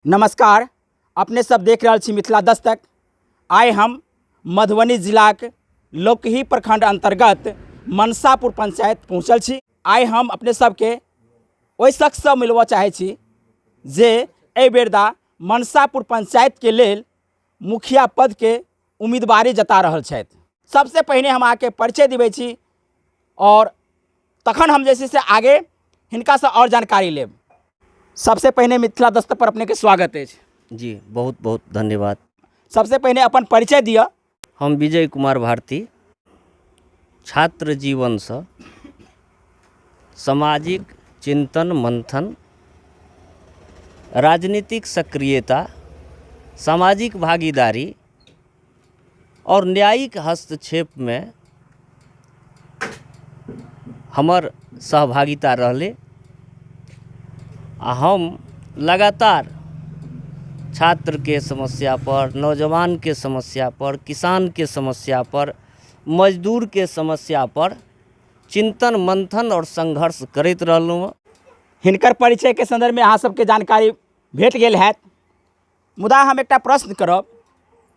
नमस्कार, अपने सब देख रहल छी मिथिला दस्तक। आइ हम मधुबनी जिलाक लौकही प्रखंड अंतर्गत मनसापुर पंचायत पहुँचल छी। आइ हम अपने सबके ओहि शख्ससँ मिलबऽ चाहै छी जे एहि बेरदा मनसापुर पंचायतके लेल मुखिया पदके उम्मीदवारी जता रहल छथि। सबसे पहिने हम अहाँके परिचय दिबै छी और तखन हम जे छै से आगे हिनकासँ आओर जानकारी लेब। सबसे पहिने मिथिला दस्तक पर अपनेके स्वागत अछि। जी, बहुत बहुत धन्यवाद। सबसे पहिने अपन परिचय दिअ। हम विजय कुमार भारती, छात्र जीवनसँ सामाजिक चिंतन मंथन, राजनीतिक सक्रियता, सामाजिक भागीदारी आओर न्यायिक हस्तक्षेपमे हमर सहभागिता रहलै आ हम लगातार छात्रके समस्यापर, नौजवानके समस्यापर, किसानके समस्यापर, मजदूरके समस्यापर चिन्तन मन्थन आओर संघर्ष करैत रहलहुँ हँ। हिनकर परिचयके सन्दर्भमे अहाँ सबके जानकारी भेट गेल हैत, मुदा हम एकटा प्रश्न करब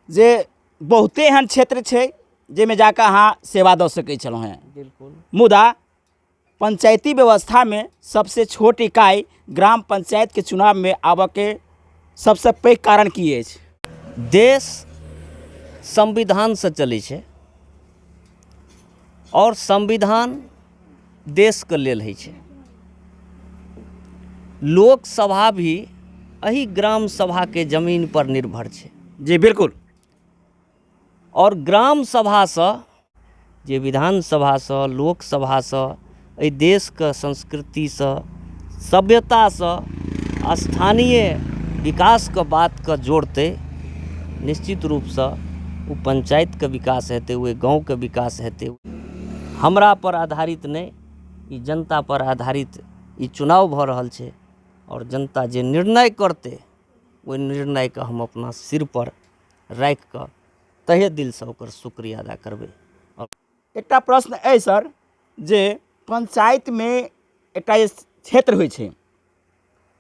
जे बहुते एहन क्षेत्र छै जाहिमे जाकऽ अहाँ सेवा दऽ सकै छलहुँ हेँ। बिल्कुल। मुदा पंचायती व्यवस्थामे सबसँ छोट इकाइ ग्राम पंचायतके चुनावमे आबऽके सबसँ पैघ कारण की अछि? देश संविधानसँ चलै छै आओर संविधान देशके लेल होइ छै। लोकसभा भी एहि ग्राम सभाके जमीन पर निर्भर छै। जी बिल्कुल। आओर ग्राम सभासँ जे विधानसभासँ लोकसभासँ एहि देशके संस्कृतिसँ सभ्यतासँ स्थानीय विकासके बातके जोड़तै, निश्चित रूपसँ ओ पंचायतके विकास हेतै, ओहि गाँवके विकास हेतै। हमरा पर आधारित नहि, ई जनता पर आधारित ई चुनाव भऽ रहल छै आओर जनता जे निर्णय करतै ओहि निर्णयके हम अपना सिरपर राखिकऽ तहे दिलसँ ओकर शुक्रिया अदा करबै। एकटा प्रश्न अइ सर, जे पंचायतमे एकटा जे क्षेत्र होइ छै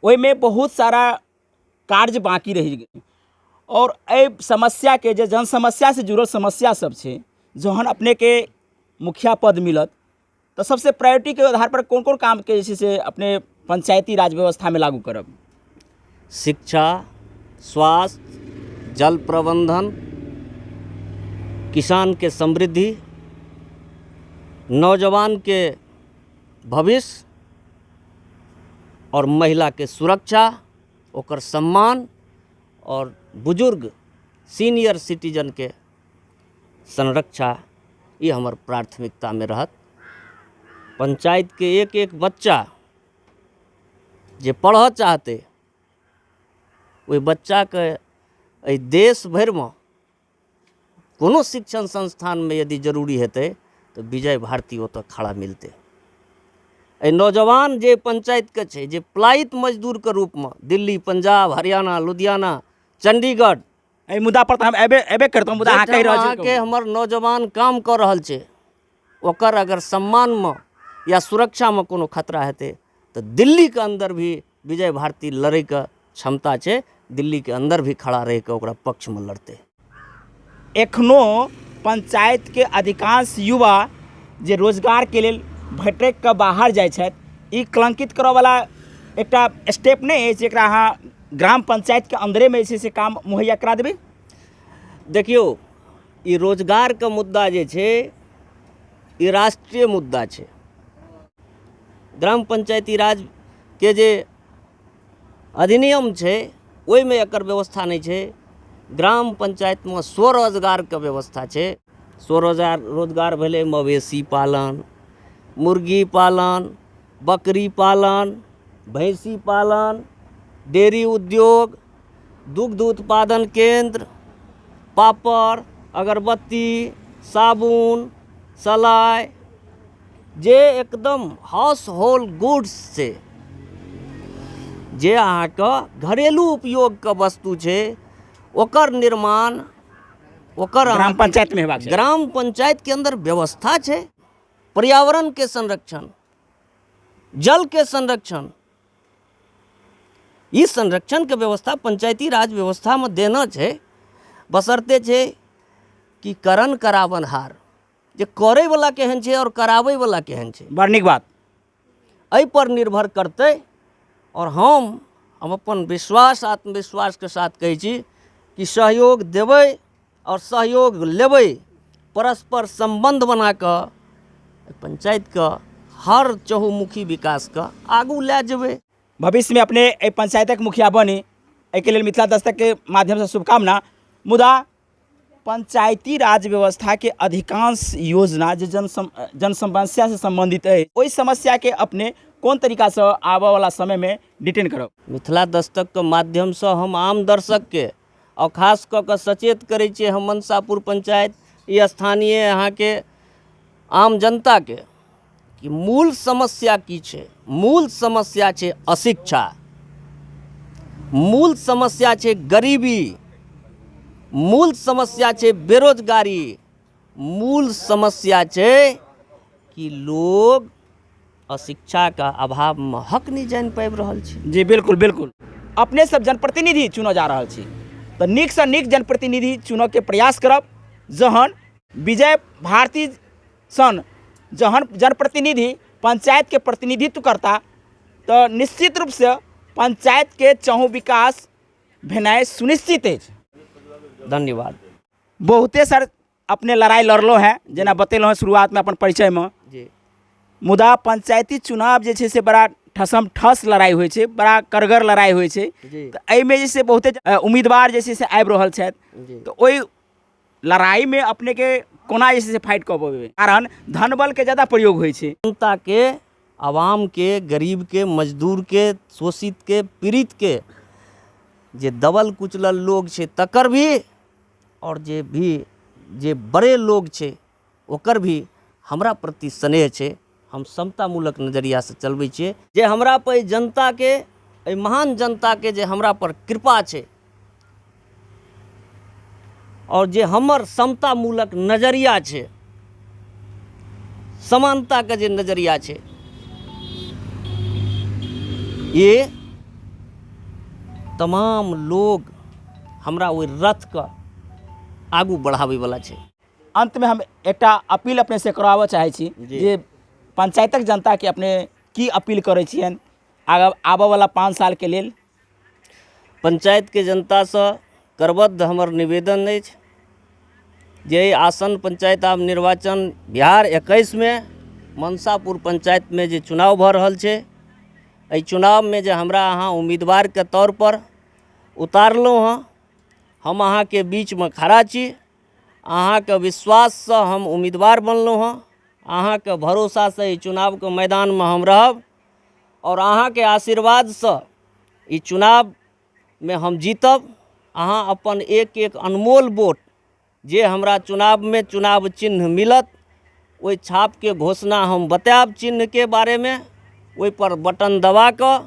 ओहिमे बहुत सारा कार्य बाँकी रहि गेल और एहि समस्याके जे जन समस्यासँ जुड़ल समस्या सब छै, जहन अपनेके मुखिया पद मिलत तऽ सबसे प्रायोरिटीके आधार पर कोन कोन कामके जे छै से अपने पंचायती राज व्यवस्थामे लागू करब? शिक्षा, स्वास्थ्य, जल प्रबंधन, किसानके समृद्धि, नौजवानके भविष्य आओर महिलाके सुरक्षा, ओकर सम्मान आओर बुजुर्ग सीनियर सिटीजनके संरक्षा, ई हमर प्राथमिकतामे रहत। पंचायतके एक एक बच्चा जे पढ़ऽ चाहतै ओहि बच्चाके एहि देश भरिमे कोनो शिक्षण संस्थानमे यदि जरूरी हेतै तऽ विजय भारती ओतऽ खड़ा मिलतै। एहि नौजवान जे पंचायतके छै, जे पलायित मजदूरके रूपमे दिल्ली, पंजाब, हरियाणा, लुधियाना, चण्डीगढ़, एहि मुद्दा पर तऽ हम एबे करतहुँ, मुदा अहाँ कहि रहल छी। अहाँके हमर नौजवान काम कऽ रहल छै, ओकर अगर सम्मानमे या सुरक्षामे कोनो खतरा हेतै तऽ दिल्लीके अन्दर भी विजय भारती लड़ैके क्षमता छै, दिल्लीके अन्दर भी खड़ा रहिकऽ ओकरा पक्षमे लड़तै। एखनो पंचायतके अधिकांश युवा जे रोजगारके लेल भटकि कऽ बाहर जाइ छथि, ई कलंकित करऽवला एकटा स्टेप नहि अछि जेकरा अहाँ ग्राम पंचायतके अन्दरेमे जे छै से काम मुहैया करा देबै? देखियौ, ई रोजगारके मुद्दा जे छै ई राष्ट्रीय मुद्दा छै। ग्राम पंचायती राजके जे अधिनियम छै ओहिमे एकर व्यवस्था नहि छै। ग्राम पंचायतमे स्वरोजगारके व्यवस्था छै। स्वरोजगार रोजगार भेलै मवेशी पालन, मुर्गी पालन, बकरी पालन, भैँसी पालन, डेयरी उद्योग, दुग्ध उत्पादन केन्द्र, पापड़, अगरबत्ती, साबुन, सलाइ, जे एकदम हाउस होल्ड गुड्स छै, जे अहाँके घरेलू उपयोगके वस्तु छै, ओकर निर्माण ओकर ग्राम पंचायतमे हेबाक चाही। ग्राम पंचायतके अन्दर व्यवस्था छै। पर्यावरणके संरक्षण, जलके संरक्षण, ई संरक्षणके व्यवस्था पंचायती राज व्यवस्थामे देना छै। बशर्ते छै कि करण कराबनहार जे करैवला केहन छै आओर कराबैवला केहन छै। बड़ नीक बात। एहिपर निर्भर करतै। आओर हम अपन विश्वास आत्मविश्वासके साथ कहै छी कि सहयोग देबै आओर सहयोग लेबै, परस्पर सम्बन्ध बनाकऽ पंचायतके हर चहुमुखी विकासके आगू लए जेबै। भविष्यमे अपने एहि पंचायतक मुखिया बनी, एहिके लेल मिथिला दस्तकके माध्यमसँ शुभकामना। मुदा पंचायती राज व्यवस्थाके अधिकांश योजना जे जन समस्यासँ सम्बन्धित अछि, ओहि समस्याके अपने कोन तरीकासँ आबयवला समयमे डिटेन करब? मिथिला दस्तकके माध्यमसँ हम आम दर्शकके आओर खास कऽ कऽ सचेत करै छियै हम मनसापुर पंचायत ई स्थानीय अहाँके आम जनताके कि मूल समस्या की छै। मूल समस्या छै अशिक्षा, मूल समस्या छै गरीबी, मूल समस्या छै बेरोजगारी, मूल समस्या छै कि लोग अशिक्षाके अभावमे हक नहि जानि पाबि रहल छै। जी बिल्कुल बिल्कुल। अपने सब जनप्रतिनिधि चुनऽ जा रहल छी तऽ नीकसँ नीक जनप्रतिनिधि चुनऽके प्रयास करब। जहन विजय भारती सन जहन जनप्रतिनिधि पंचायतके प्रतिनिधित्व करता तऽ निश्चित रूपसँ पंचायतके चहु विकास भेनाइ सुनिश्चित अछि। धन्यवाद। बहुते सर अपने लड़ाइ लड़लो हैं, जेना बतेलहुँ हैं शुरुआतमे अपन परिचयमे। जी। मुदा पंचायती चुनाव जे छै से बड़ा ठसम ठस लड़ाइ होइ छै, बड़ा कड़गर लड़ाइ होइ छै। जी। तऽ एहिमे जे छै बहुते उम्मीदवार जे छै से आबि रहल छथि। जी। तऽ ओहि लड़ाइमे अपनेके कोना जे छै से फाइट कऽ पबै, कारण धनबलके ज्यादा प्रयोग होइ छै। जनताके, आवामके, गरीबके, मजदूरके, शोषितके, पीड़ितके जे दबल कुचलल लोग छै तकर भी, आओर जे भी जे बड़े लोग छै ओकर भी हमरा प्रति स्नेह छै। हम समतामूलक नजरियासँ चलबै छियै। जे हमरा पर जनताके, एहि महान जनताके जे हमरा पर कृपा छै आओर जे हमर समतामूलक नजरिया छै, समानताके जे नजरिया छै, ये तमाम लोग हमरा ओहि रथके आगू बढ़ाबैवला छै। अंतमे हम एकटा अपील अपने से कराबऽ चाहै छी जे पंचायतक जनताके अपने की अपील करै छियनि आबऽवला 5 सालके लेल? पंचायतके जनतासँ करबद्ध हमर निवेदन अछि जे आसन पंचायत आब निर्वाचन बिहार 21 मनसापुर पंचायतमे जे चुनाव भऽ रहल छै, एहि चुनावमे जे हमरा अहाँ उम्मीदवारके तौर पर उतारलहुँ हँ, हम अहाँके बीचमे खड़ा छी। अहाँके विश्वाससँ हम उम्मीदवार बनलहुँ हँ, अहाँके भरोसासँ एहि चुनावके मैदानमे हम रहब आओर अहाँके आशीर्वादसँ ई चुनावमे हम जीतब। अहाँ अपन एक एक अनमोल वोट जे हमरा चुनावमे चुनाव चिन्ह मिलत, ओहि छापके घोषणा हम बतायब चिन्हके बारेमे, ओहिपर बटन दबा कऽ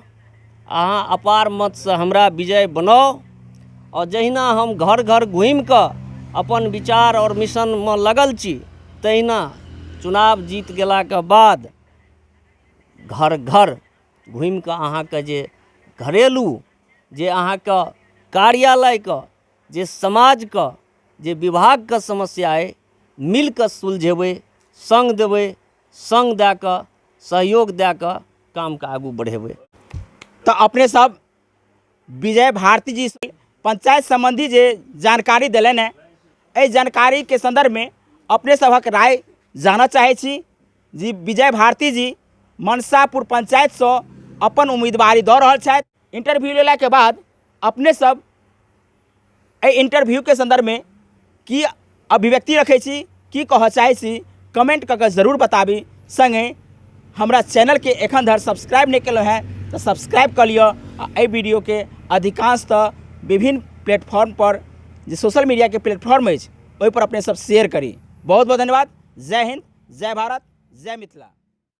अहाँ अपार मतसँ हमरा विजय बनाउ। आओर जहिना हम घर घर घुमिकऽ अपन विचार आओर मिशनमे लगल छी, तहिना चुनाव जीत गेलाके बाद घर घर घुमिकऽ अहाँके जे घरेलू, जे अहाँके कार्यालयके, जे समाजके, जे विभागके समस्या अइ, मिलकऽ सुलझेबै, सङ्ग देबै, सङ्ग दए कऽ, सहयोग दए कऽ कामके आगू बढ़ेबै। तऽ अपने सब विजय भारती जी पंचायत संबंधी जे जानकारी देलनि हेँ, एहि जानकारीके संदर्भमे अपने सभक राय जानऽ चाहै छी। जी विजय भारती जी मनसापुर पंचायतसँ अपन उम्मीदवारी दऽ रहल छथि। इंटरव्यू लेलाके बाद अपने सब एहि इंटरव्यूके संदर्भमे की अभिव्यक्ति रखै छी, की कहऽ चाहै छी, कमेंट कऽ कऽ जरूर बताबी। सङ्गे हमरा चैनलके एखन धरि सब्सक्राइब नहि केलहुँ हेँ तऽ सब्सक्राइब कऽ लिअ आ एहि वीडियोके अधिकांशतः विभिन्न प्लेटफॉर्म पर जे सोशल मीडियाके प्लेटफॉर्म अछि ओहिपर अपने सब शेयर करी। बहुत बहुत धन्यवाद। जय हिंद, जय भारत, जय मिथिला।